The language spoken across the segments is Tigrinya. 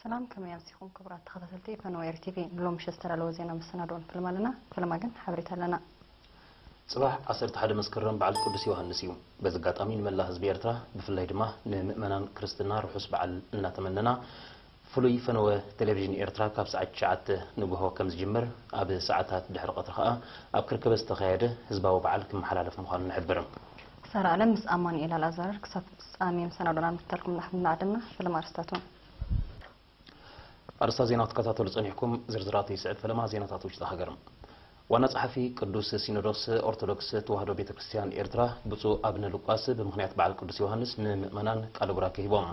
ሰላም፣ ከመይ ኣምሲኹም ክቡራት ተኸታተልቲ ፈነወ ኤሪ ቲቪ? ንሎሚ ምሸት ዝተዳለወ ዜና መሰናድኦ ንፍልም ኣለና። ፈለማ ግን ሓበሬታ ኣለና። ጽባሕ ዓሰርተ ሓደ መስከረም በዓል ቅዱስ ዮሃንስ እዩ። በዚ ኣጋጣሚ ንመላእ ህዝቢ ኤርትራ፣ ብፍላይ ድማ ንምእመናን ክርስትና ርሑስ በዓል እናተመነና፣ ፍሉይ ፈነወ ቴሌቪዥን ኤርትራ ካብ ሰዓት ትሽዓተ ንግሆ ከም ዝጅምር፣ ኣብ ሰዓታት ድሕሪ ቀትሪ ከኣ ኣብ ክርከበ ዝተኻየደ ህዝባዊ በዓል ክመሓላለፍ ምዃኑ ንሕብር። ክሳራ ኣለም ምስ ኣማኑኤል ኣልኣዛር ክሳብ ፍጻሜ መሰናዶና ንምክታልኩም ንዓድምና። ፈለማ ኣርስታቱ። ኣርስታ ዜና ክትከታተሉ ጸኒሕኩም፣ ዝርዝራቱ ይስዕብ። ፈለማ ዜናታት ውሽጢ ሃገር። ዋና ጸሓፊ ቅዱስ ሲኖዶስ ኦርቶዶክስ ተዋህዶ ቤተ ክርስቲያን ኤርትራ ብፁዕ ኣቡነ ሉቃስ ብምኽንያት በዓል ቅዱስ ዮሃንስ ንምእመናን ቃለ ቡራኬ ሂቦም።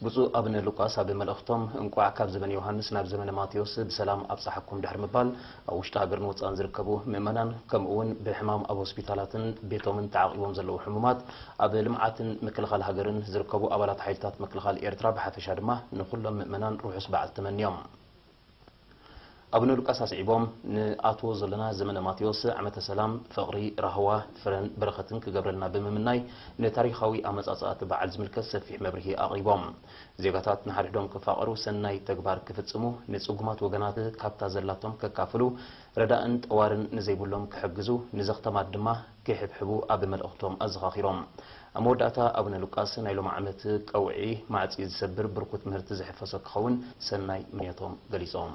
ብፁዕ ኣቡነ ሉቃስ ኣብ መልእኽቶም፣ እንቋዕ ካብ ዘመነ ዮሃንስ ናብ ዘመነ ማቴዎስ ብሰላም ኣብጽሓኩም ድሕሪ ምባል፣ ኣብ ውሽጢ ሃገርን ወጻእን ዝርከቡ ምእመናን፣ ከምኡ እውን ብሕማም ኣብ ሆስፒታላትን ቤቶምን ተዓቒቦም ዘለዉ ሕሙማት፣ ኣብ ልምዓትን ምክልኻል ሃገርን ዝርከቡ ኣባላት ሓይልታት ምክልኻል ኤርትራ ብሓፈሻ ድማ ንኹሎም ምእመናን ርሑስ በዓል ተመንዮም። ኣቡነ ሉቃስ ኣስዒቦም፣ ንኣትዎ ዘለና ዘመነ ማቴዎስ ዓመተ ሰላም፣ ፍቕሪ፣ ራህዋ፣ ፍረን በረኸትን ክገብረልና ብምምናይ፣ ንታሪኻዊ ኣመጻጽኣ እቲ በዓል ዝምልከት ሰፊሕ መብርሂ ኣቕሪቦም። ዜጋታት ንሓድሕዶም ክፋቐሩ፣ ሰናይ ተግባር ክፍጽሙ፣ ንጽጉማት ወገናት ካብታ ዘላቶም ከካፍሉ፣ ረዳእን ጠዋርን ንዘይብሎም ክሕግዙ፣ ንዘኽተማት ድማ ክሕብሕቡ ኣብ መልእኽቶም ኣዘኻኺሮም። ኣብ መወዳእታ ኣቡነ ሉቃስ ናይ ሎሚ ዓመት ቀውዒ ማዕጺ ዝሰብር ብርኩ ትምህርቲ ዝሕፈሶ ክኸውን ሰናይ ምንዮቶም ገሊጾም።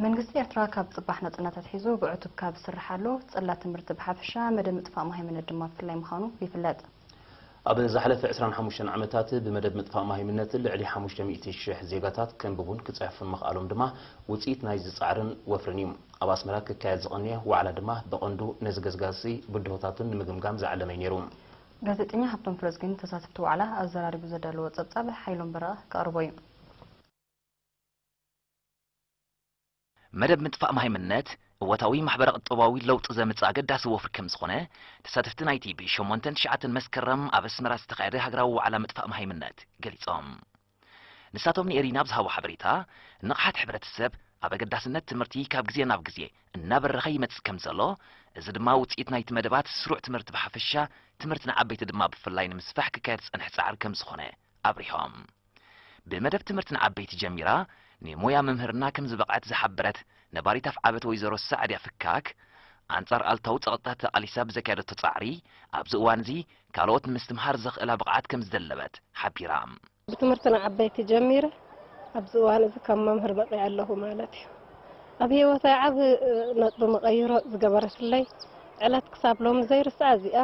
መንግስቲ ኤርትራ ካብ ጽባሕ ናጽነት ኣትሒዙ ብዕቱብ ካብ ዝስርሓሉ፣ ጽላት ትምህርቲ ብሓፈሻ፣ መደብ ምጥፋእ መሃይምነት ድማ ብፍላይ ምዃኑ ይፍለጥ። ኣብ ዝሓለፈ ዕስራን ሓሙሽተን ዓመታት ብመደብ ምጥፋእ መሃይምነት ልዕሊ ሓሙሽተ ሚእቲ ሽሕ ዜጋታት ከንብቡን ክጽሕፉን ምኽኣሎም ድማ ውጽኢት ናይዚ ጻዕርን ወፍርን እዩ። ኣብ ኣስመራ ክካየድ ዝቐነየ ዋዕላ ድማ ብቐንዱ ነዚ ገስጋሲ ብድሆታቱን ንምግምጋም ዝዓለመ እዩ ነይሩ። ጋዜጠኛ ሃብቶም ፍረዝጊን ተሳተፍቲ ዋዕላ ኣዘራሪቡ ዘዳለዎ ጸብጻብ ሓይሎም በረቐ ከቕርቦ እዩ። መደብ ምጥፋእ መሃይምነት እወታዊ ማሕበረ ቁጠባዊ ለውጢ ዘምጽእ ኣገዳሲ ወፍሪ ከም ዝኾነ ተሳተፍቲ ናይቲ ብሸሞንተን ትሽዓተን መስከረም ኣብ ኣስመራ ዝተኻየደ ሃገራዊ ዋዕላ ምጥፋእ መሃይምነት ገሊጾም። ንሳቶም ንኤሪና ኣብ ዝሃቦ ሓበሬታ፣ ንቕሓት ሕብረተሰብ ኣብ ኣገዳስነት ትምህርቲ ካብ ግዜ ናብ ግዜ እናበረኸ ይመጽእ ከም ዘሎ፣ እዚ ድማ ውጽኢት ናይቲ መደባት ስሩዕ ትምህርቲ ብሓፈሻ፣ ትምህርቲ ንዓበይቲ ድማ ብፍላይ ንምስፋሕ ክካየድ ዝጸንሐ ጻዕሪ ከም ዝኾነ ኣብሪሆም። ብመደብ ትምህርቲ ንዓበይቲ ጀሚራ ንሞያ ምምህርና ከም ዝበቕዐት ዝሓበረት ነባሪት ኣፍዓበት ወይዘሮ ሳዕድያ ፍካክ፣ ኣንጻር ኣሉታዊ ጸቕጥታት ተቓሊሳ ብዘካየደቶ ጻዕሪ፣ ኣብዚ እዋን እዚ ካልኦት ንምስትምሃር ዘኽእላ ብቕዓት ከም ዝደለበት ሓቢራ። ብትምህርቲ ንዓበይቲ ጀሚረ ኣብዚ እዋን እዚ ከም መምህር በቒዐ ኣለኹ ማለት እዩ። ኣብ ህይወተይ ዓቢ ነጥቢ መቐይሮ ዝገበረትለይ ዕለት ክሳብ ሎሚ ዘይርስዓ እዚኣ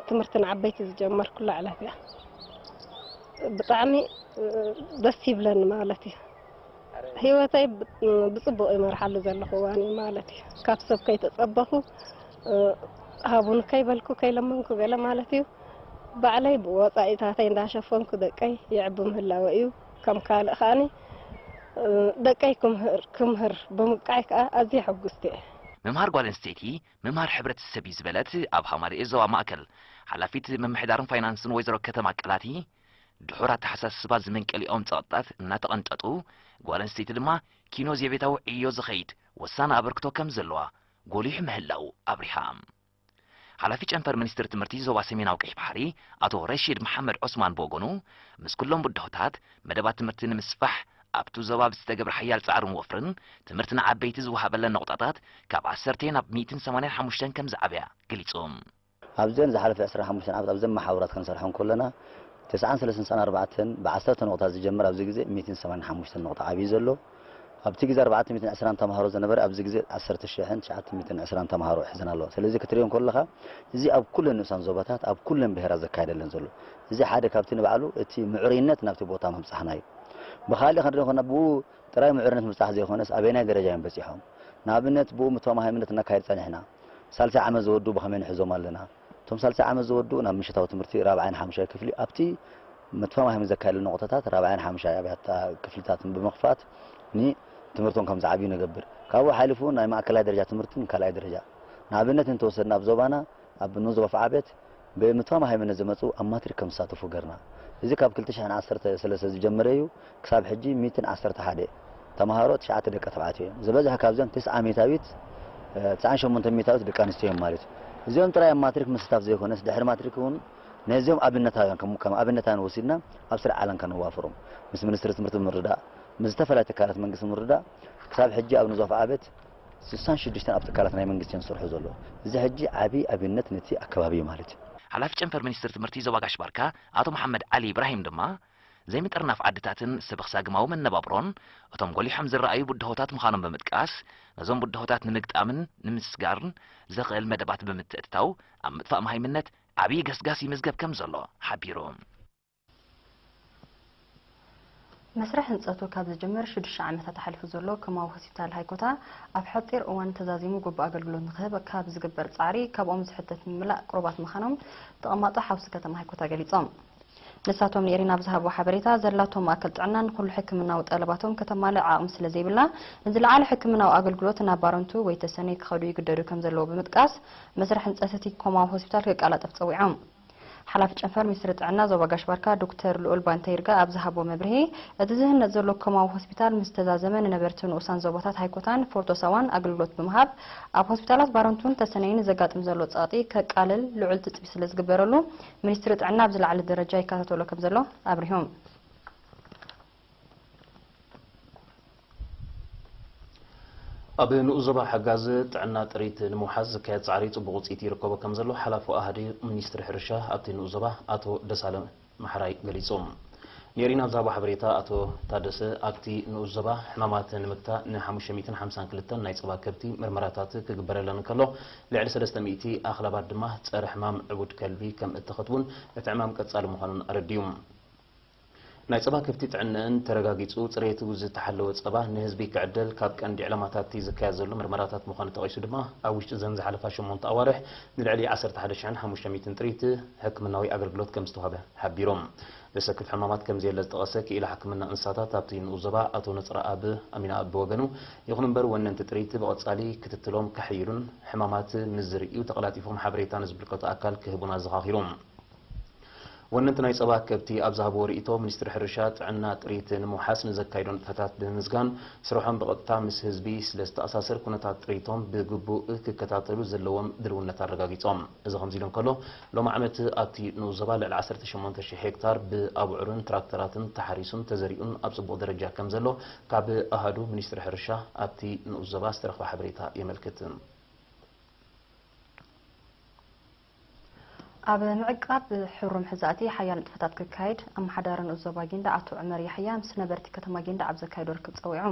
ትምህርቲ ንዓበይቲ ዝጀመርኩላ ዕለት እያ። ብጣዕሚ ደስ ይብለኒ ማለት እዩ። ህይወተይ ብፅቡቕ ይመርሓሉ ዘለኹ እዋን እዩ ማለት እዩ። ካብ ሰብ ከይተፀበኹ ሃቡኒ ከይበልኩ ከይለመንኩ ገለ ማለት እዩ። ባዕለይ ብወፃኢታተይ እንዳሸፈንኩ ደቀይ የዕቢ ምህላወ እዩ። ከም ካልእ ከዓኒ ደቀይ ክምህር ክምህር ብምብቃዓይ ከዓ ኣዝየ ሕጉስቲ እየ። ምምሃር ጓል ኣንስተይቲ ምምሃር ሕብረተሰብ እዩ ዝበለት ኣብ ሃማደኤ ዞባ ማእከል ሓላፊት ምምሕዳርን ፋይናንስን ወይዘሮ ከተማ ቀላቲ፣ ድሑር ኣተሓሳስባ ዝምንቀሊኦም ጸቕጥታት እናተቐንጠጡ፣ ጓል ኣንስተይቲ ድማ ኪኖ ዜቤታዊ ዕዮ ዝኸይድ ወሳኒ ኣበርክቶ ከም ዘለዋ ጎሊሑ ምህላው ኣብሪሃ። ሓላፊ ጨንፈር ሚኒስትሪ ትምህርቲ ዞባ ሰሜናዊ ቀይሕ ባሕሪ ኣቶ ረሺድ መሓመድ ዑስማን ብወገኑ፣ ምስ ኩሎም ብድሆታት መደባት ትምህርቲ ንምስፋሕ ኣብቲ ዞባ ብዝተገብረ ሓያል ጻዕርን ወፍርን ትምህርቲ ንዓበይቲ ዝወሃበለን ነቑጣታት ካብ ዓሰርተ ናብ ሚእትን ሰማንያን ሓሙሽተን ከም ዝዓበያ ገሊጹ። ኣብዘን ዝሓለፈ ዕስራን ሓሙሽተን ዓመት ኣብዘን መሓውራት ክንሰርሖ እንከለና ተስዓን ሰለስተን ተስዓን ኣርባዕተን ብዓሰርተ ነቑጣ ዝጀምር ኣብዚ ግዜ ሚእትን ሰማንያን ሓሙሽተን ነቑጣ ዓብዩ ዘሎ ኣብቲ ግዜ ኣርባዕተ ሚእትን ዕስራን ተምሃሮ ዝነበረ ኣብዚ ግዜ ዓሰርተ ሽሕን ትሽዓተ ሚእትን ዕስራን ተምሃሮ ሒዘን ኣለዋ። ስለዚ ክትሪኦ እንከለኻ እዚ ኣብ ኩለን ንኡሳን ዞባታት ኣብ ኩለን ብሄራት ዘካየደለን ዘሎ እዚ ሓደ ካብቲ ንባዕሉ እቲ ምዕሩይነት ናብቲ ቦታ ምብጻሕና እዩ። ብኻሊእ ክንርኢ ከለና ብኡ ጥራይ ምዕሩይነት ምብጻሕ ዘይኮነስ ኣበየናይ ደረጃ እዮም በጺሖም? ንኣብነት ብኡ ምትማም ሃይምነት እናካየድ ጸኒሕና ሳልሳይ ዓመት ዝወድኡ ብኸመይ ንሕዞም ኣለና? እቶም ሳልሳይ ዓመት ዝወድኡ ናብ ምሸታዊ ትምህርቲ ራብዓይን ሓሙሻይ ክፍሊ ኣብቲ ምትማም ሃይምነት ዘካየደሉ ነቑጣታት ራብዓይን ሓሙሻይ ኣብያተ ክፍልታትን ብምኽፋት ንትምህርቶም ከም ዝዓብዩ ንገብር። ካብኡ ሓሊፉ እውን ናይ ማእከላይ ደረጃ ትምህርትን ካልኣይ ደረጃ ንኣብነት እንተወሰድና ኣብ ዞባና ኣብ ንኡስ ዞባ ኣፍዓበት ብምትማም ሃይምነት ዝመጹ ኣብ ማትሪክ ከም ዝሳተፉ ገርና። እዚ ካብ ክልተ ሽሕን ዓሰርተ ሰለስተ ዝጀመረ እዩ። ክሳብ ሕጂ ሚእትን ዓሰርተ ሓደ ተምሃሮ ትሽዓተ ደቂ ተባዕትዮ እዮም። ዝበዝሐ ካብዚኦም ተስዓ ሚእታዊት ተስዓን ሸሞንተን ሚእታዊት ደቂ ኣንስትዮ እዮም ማለት እዩ። እዚኦም ጥራይ ኣብ ማትሪክ ምስታፍ ዘይኮነስ፣ ድሕሪ ማትሪክ እውን ነዚኦም ኣብነታውያን ከም ከም ኣብነታውያን ወሲድና ኣብ ስራሕ ዓለም ከነዋፍሮም፣ ምስ ሚኒስትሪ ትምህርቲ ብምርዳእ፣ ምስ ዝተፈላለዩ ትካላት መንግስቲ ብምርዳእ፣ ክሳብ ሕጂ ኣብ ንዞፍ ዓበት ስሳን ሽዱሽተን ኣብ ትካላት ናይ መንግስቲ እዮም ዝሰርሑ ዘለዉ። እዚ ሕጂ ዓቢ ኣብነት ነቲ ኣከባቢ እዩ ማለት እዩ። ሓላፊ ጨንፈር ሚኒስትሪ ትምህርቲ ዞባ ጋሽ ባርካ ኣቶ መሓመድ ዓሊ ኢብራሂም ድማ፣ ዘይምጥርናፍ ዓድታትን ሰብ ክሳግማዊ መነባብሮን እቶም ጎሊሖም ዝረኣዩ ብድሆታት ምዃኖም ብምጥቃስ፣ ነዞም ብድሆታት ንምግጣምን ንምስጋርን ዘኽእል መደባት ብምትእትታው ኣብ ምጥፋእ መሃይምነት ዓብዪ ገስጋስ ይምዝገብ ከም ዘሎ ሓቢሩ። መስርሕ ህንጸቱ ካብ ዝጅምር ሽዱሽተ ዓመታት ሓሊፉ ዘሎ ከማዊ ሆስፒታል ሃይኮታ ኣብ ሓጺር እዋን ተዛዚሙ ግቡእ ኣገልግሎት ንክህብ ካብ ዝግበር ጻዕሪ ካብኦም ዝሕተት ምምላእ ቅሩባት ምዃኖም ተቐማጦ ሓውሲ ከተማ ሃይኮታ ገሊጾም። ንሳቶም ንኤሪና ኣብ ዝሃብዎ ሓበሬታ፣ ዘላቶ ማእከል ጥዕና ንኹሉ ሕክምናዊ ጠለባቶም ከተማልእ ዓቕሚ ስለ ዘይብላ፣ ንዝለዓለ ሕክምናዊ ኣገልግሎት ናብ ባረንቱ ወይ ተሰነይ ክኸዱ ይግደዱ ከም ዘለዉ ብምጥቃስ፣ መስርሕ ህንጸት እቲ ኮማዊ ሆስፒታል ክቀላጠፍ ጸዊዖም። ሓላፊ ጨንፈር ሚኒስትሪ ጥዕና ዞባ ጋሽ ባርካ ዶክተር ልኡል ባንተ ይርጋ ኣብ ዝሃብዎ መብርሂ፣ እቲ ዝህነጽ ዘሎ ኮማዊ ሆስፒታል ምስ ተዛዘመ ንነበርቲ ንኡሳን ዞባታት ሃይኮታን ፎርቶ ሳዋን ኣገልግሎት ብምሃብ፣ ኣብ ሆስፒታላት ባረንቱን ተሰነይን ዘጋጥም ዘሎ ጸቕጢ ከቃልል ልዑል ትጽቢት ስለ ዝግበረሉ፣ ሚኒስትሪ ጥዕና ኣብ ዝለዓለ ደረጃ ይከታተሎ ከም ዘሎ ኣብሪሆም። ኣብ ንኡስ ዞባ ሓጋዝ ጥዕና ጥሪት ንምውሓስ ዝካየድ ጻዕሪ ጽቡቕ ውጽኢት ይርከቦ ከም ዘሎ ሓላፊ ኣሃዲ ሚኒስትሪ ሕርሻ ኣብቲ ንኡስ ዞባ ኣቶ ደሳለ መሓራይ ገሊጹ። ኔሪና ኣብ ዝሃቦ ሓበሬታ ኣቶ ታደሰ ኣብቲ ንኡስ ዞባ ሕማማት ንምግታእ ን ሓሙሽተ ሚእትን ሓምሳን ክልተን ናይ ጸባ ከብቲ ምርመራታት ክግበረለን እንከሎ፣ ልዕሊ ሰለስተ ሚእቲ ኣኽላባት ድማ ጸረ ሕማም ዕቡድ ከልቢ ከም እተኸትቡን እቲ ዕማም ቀጻሊ ምዃኑን ኣረዲኡ። ናይ ጸባ ከብቲ ጥዕንአን ተረጋጊጹ ጽሬቱ ዝተሓለወ ጸባ ንህዝቢ ክዕደል ካብ ቀንዲ ዕላማታት እቲ ዝካየድ ዘሎ ምርመራታት ምዃኑ ተጠቒሱ ድማ፣ ኣብ ውሽጢ ዘን ዝሓለፋ ሸሞንተ ኣዋርሕ ንልዕሊ ዓሰርተ ሓደ ሽሕን ሓሙሽተ ሚእትን ጥሪት ሕክምናዊ ኣገልግሎት ከም ዝተዋህበ ሓቢሮም። ዘሰክፍ ሕማማት ከም ዘየለ ዝጠቐሰ ክኢላ ሕክምና እንስሳታት ኣብቲ ንኡስ ዞባ ኣቶ ነጽረኣብ ኣሚናኣብ ብወገኑ፣ ይኹን እምበር ወነንቲ ጥሪት ብቐጻሊ ክትትሎም ከሕይሉን ሕማማት ምስ ዝርእዩ ተቐላጢፎም ሓበሬታ ንዝምልከቶ ኣካል ክህቡን ኣዘኻኺሩ። ወነንቲ ናይ ጸባ ከብቲ ኣብ ዝሃብዎ ርእይቶ፣ ሚኒስትሪ ሕርሻ ጥዕና ጥሪት ንምውሓስ ንዘካይዶ ንጥፈታት ብምምዝጋን፣ ስርሖም ብቐጥታ ምስ ህዝቢ ስለ ዝተኣሳሰር፣ ኩነታት ጥሪቶም ብግቡእ ክከታተሉ ዘለዎም ድልውነት ኣረጋጊጾም። እዚ ከምዚ ኢሉ እንከሎ፣ ሎሚ ዓመት ኣብቲ ንኡስ ዞባ ልዕሊ ዓሰርተ ሸሞንተ ሽሕ ሄክታር ብኣብዑርን ትራክተራትን ተሓሪሱን ተዘሪኡን ኣብ ጽቡቕ ደረጃ ከም ዘሎ ካብ ኣሃዱ ሚኒስትሪ ሕርሻ ኣብቲ ንኡስ ዞባ ዝተረኽበ ሓበሬታ የመልክት። ኣብ ምዕቃብ ሕሩም ሕዛእቲ ሓያል ንጥፈታት ክካየድ ኣመሓዳሪ ንኡስ ዞባ ጊንዳዕ ኣቶ ዑመር ያሕያ ምስ ነበርቲ ከተማ ጊንዳዕ ኣብ ዘካየዶ ርክብ ጸዊዑ።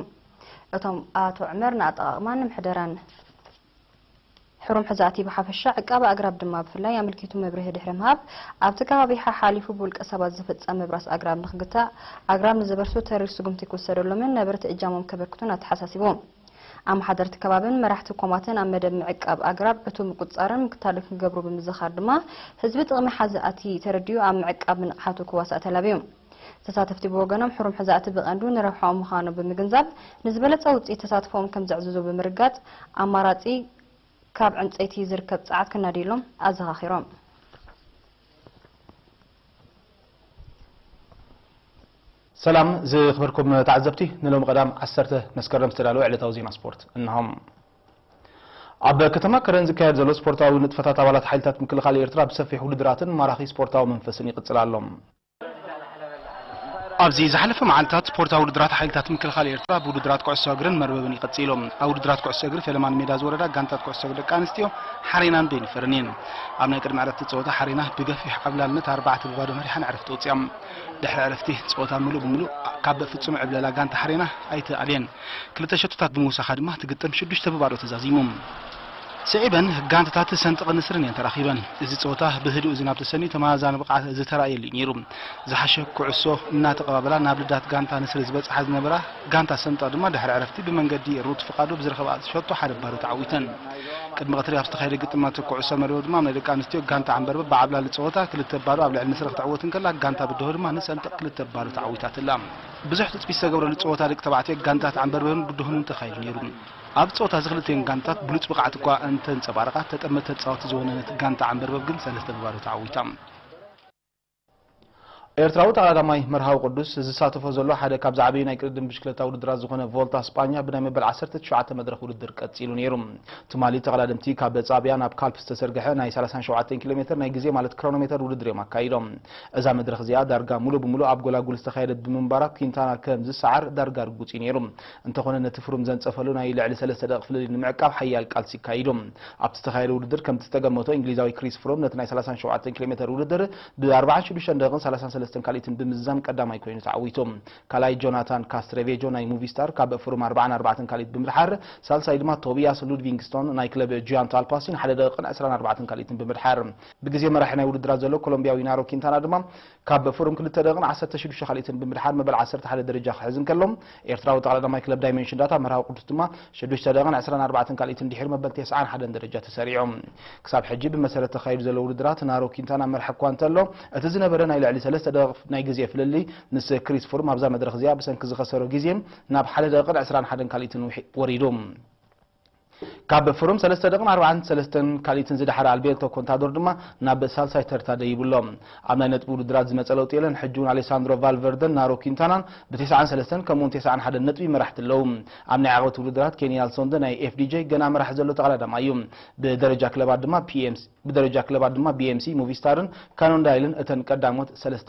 እቶም ኣቶ ዑመር ንኣጠቓቕማን ምሕደራን ሕሩም ሕዛእቲ ብሓፈሻ ዕቃበ ኣግራብ ድማ ብፍላይ ኣመልኪቱ መብርሂ ድሕሪ ምሃብ ኣብቲ ከባቢ ሓሓሊፉ ብውልቀ ሰባት ዝፍጸም ምብራስ ኣግራብ ንክግታእ ኣግራብ ንዝበርሱ ተሪር ስጉምቲ ክውሰደሎምን ነበርቲ እጃሞም ከበርክቱን ኣተሓሳሲቡ። ኣመሓደርቲ ከባብን መራሕቲ ኮማትን ኣብ መደብ ምዕቃብ ኣግራብ ዕቱብ ምቁጽጻርን ምክታልን ክገብሩ ብምዝኻር ድማ፣ ህዝቢ ጥቕሚ ሓዛእቲ ተረዲኡ ኣብ ምዕቃብ ብንቕሓቱ ክዋሳእ ተላብዩ። ተሳተፍቲ ብወገኖም፣ ሕሩም ሕዛእቲ ብቐንዱ ንረብሓኦም ምዃኑ ብምግንዛብ፣ ንዝበለጸ ውጽኢት ተሳትፎኦም ከም ዘዕዝዙ ብምርጋጽ፣ ኣማራጺ ካብ ዕንጸይቲ ዝርከብ ጸዓት ክናድዩሎም ኣዘኻኺሮም። ሰላም ዝኽበርኩም ተዓዘብቲ፣ ንሎሚ ቀዳም ዓሰርተ መስከረም ዝተዳለወ ዕለታዊ ዜና ስፖርት እነሆም። ኣብ ከተማ ከረን ዝካየድ ዘሎ ስፖርታዊ ንጥፈታት ኣባላት ሓይልታት ምክልኻል ኤርትራ ብሰፊሕ ውድድራትን ማራኺ ስፖርታዊ መንፈስን ይቕጽል ኣሎ። ኣብዚ ዝሓለፈ መዓልታት ስፖርታዊ ውድድራት ሓይልታት ምክልኻል ኤርትራ ብውድድራት ኩዕሶ እግርን መርበብን ይቐጽሉ። ኣብ ውድድራት ኩዕሶ እግሪ ፈለማን ሜዳ ዝወረዳ ጋንታት ኩዕሶ እግሪ ደቂ ኣንስትዮ ሓሬናን ቤኒፈርን እየን። ኣብ ናይ ቅድሚ ዕረፍቲ ጸወታ ሓሬና ብገፊሕ ዓብላልነት ኣርባዕተ ብባዶ መሪሓ ንዕረፍቲ ወጺኣ። ድሕሪ ዕረፍቲ ጸወታ ምሉእ ብምሉእ ካብ ፍጹም ዕብለላ ጋንታ ሓሬና ኣይተኣልየን። ክልተ ሸቶታት ብምውሳኻ ድማ እቲ ግጥም ሽዱሽተ ብባዶ ተዛዚሙ። ስዒበን ጋንታታት ሰንጠቐ ንስርን እየን ተራኺበን። እዚ ጸወታ ብህዱእ ዝናብ ተሰንዩ ተመዛዛኒ ብቕዓት ዝተራእየሉ እዩ ነይሩ። ዝሓሸ ኩዕሶ እናተቐባበላ ናብ ልዳት ጋንታ ንስሪ ዝበጽሓ ዝነበራ ጋንታ ሰንጠቐ ድማ ድሕሪ ዕረፍቲ ብመንገዲ ሩት ፍቓዱ ብዝረኸብኣ ሸቶ ሓደ ባዶ ተዓዊተን። ቅድሚ ቀትሪ ኣብ ዝተኻየደ ግጥማት ኩዕሶ መርበብ ድማ ናይ ደቂ ኣንስትዮ ጋንታ ዓንበርበብ ብዓብላሊ ጸወታ ክልተ ባዶ ኣብ ልዕሊ ንስሪ ክትዕወት እንከላ፣ ጋንታ ብድሆ ድማ ንሰንጠቕ ክልተ ባዶ ተዓዊታትላ። ብዙሕ ትጽቢት ዝተገብረሉ ጸወታ ደቂ ተባዕትዮ ጋንታት ዓንበርበብን ብድሆንን ተኻይዱ ነይሩ። ኣብ ጸወታ እዚ ክልቲኤን ጋንታት ብሉጽ ብቕዓት እኳ እንተንጸባረቓ፣ ተጠመተ ተጻወቲ ዝወነነት ጋንታ ዓንበርበብ ግን ሰለስተ ብባዶ ተዓዊታ። ኤርትራዊ ተቐዳዳማይ መርሃዊ ቅዱስ ዝሳተፎ ዘሎ ሓደ ካብ ዝዓበዩ ናይ ቅድድም ብሽክለታ ውድድራት ዝኾነ ቮልታ ስጳኛ ብናይ መበል ዓሰርተ ትሽዓተ መድረኽ ውድድር ቀጺሉ ነይሩ። ትማሊ ተቐዳደምቲ ካብ ጻብያ ናብ ካልፕ ዝተሰርግሐ ናይ ሰላሳን ሸውዓተን ኪሎ ሜትር ናይ ግዜ ማለት ክሮኖሜተር ውድድር እዮም ኣካይዶም። እዛ መድረኽ እዚኣ ዳርጋ ሙሉ ብሙሉ ኣብ ጎላጉል ዝተኻየደት ብምንባራ ኪንታና ከም ዝሰዓር ዳርጋ ርጉጽ እዩ ነይሩ። እንተኾነ ነቲ ፍሩም ዘንጸፈሉ ናይ ልዕሊ ሰለስተ ደቂቕ ፍልልይ ንምዕቃብ ሓያል ቃልሲ ይካይዱ። ኣብቲ ዝተኻየደ ውድድር ከምቲ ዝተገመቶ እንግሊዛዊ ክሪስ ፍሩም ነቲ ናይ ሰላሳን ሸውዓተን ኪሎ ሜትር ውድድር ብ ኣርባዓን ሽዱሽተን ደቂቕን ሰላሳን ሰለስተን ካልኢትን ብምዝዛም ቀዳማይ ኮይኑ ተዓዊቱ። ካልኣይ ጆናታን ካስትሬቬጆ ናይ ሙቪስታር ካብ ፍሩም ኣርባዓን ኣርባዕተን ካልኢት ብምድሓር፣ ሳልሳይ ድማ ቶቢያስ ሉድቪንግስቶን ናይ ክለብ ጂያንት ኣልፓሲን ሓደ ደቂቕን ዕስራን ኣርባዕተን ካልኢትን ብምድሓር። ብግዜ መራሒ ናይ ውድድራት ዘሎ ኮሎምቢያዊ ናሮ ኪንታና ድማ ካብ ፍሩም ክልተ ደቂቕን ዓሰርተ ሽዱሽተ ካልኢትን ብምድሓር መበል ዓሰርተ ሓደ ደረጃ ክሕዝ እንከሎ፣ ኤርትራዊ ተቐዳዳማይ ክለብ ዳይሜንሽን ዳታ መርሃዊ ቅዱስ ድማ ሽዱሽተ ደቂቕን ዕስራን ኣርባዕተን ካልኢትን ድሒሩ መበል ተስዓን ሓደን ደረጃ ተሰሪዑ። ክሳብ ሕጂ ብመሰረት ተኻይዱ ዘሎ ውድድራት ናሮ ኪንታና መርሒ እኳ እንተሎ፣ እቲ ዝነበረ ናይ ልዕሊ ሰለስተ ደቂቕ ናይ ግዜ ፍልልይ ምስ ክሪስ ፍሩም ኣብዛ መድረኽ እዚኣ ብሰንኪ ዝኸሰሮ ግዜ ናብ ሓደ ደቂቕን ዕስራን ሓደን ካልኢትን ውሒ-፣ ወሪዱ። ካብ ፍሩም ሰለስተ ደቂቕን ኣርባዓን ሰለስተን ካልኢትን ዝደሓረ ኣልቤርቶ ኮንታዶር ድማ ናብ ሳልሳይ ተርታ ደይቡ ኣሎ። ኣብ ናይ ነጥቢ ውድድራት ዝመጸ ለውጢ የለን። ሕጂ እውን ኣሌሳንድሮ ቫልቨርደን ናሮ ኪንታናን ብተስዓን ሰለስተን ከምኡውን ተስዓን ሓደን ነጥቢ መራሕቲ ኣለዉ። ኣብ ናይ ዓቐብቲ ውድድራት ኬኒ ኣልሶንደ ናይ ኤፍዲጄ ገና መራሕ ዘሎ ተቐዳዳማይ እዩ። ብደረጃ ክለባት ድማ ፒኤምሲ ብደረጃ ክለባት ድማ ቢኤምሲ፣ ሙቪስታርን ካኖንዳይልን እተን ቀዳሞት ሰለስተ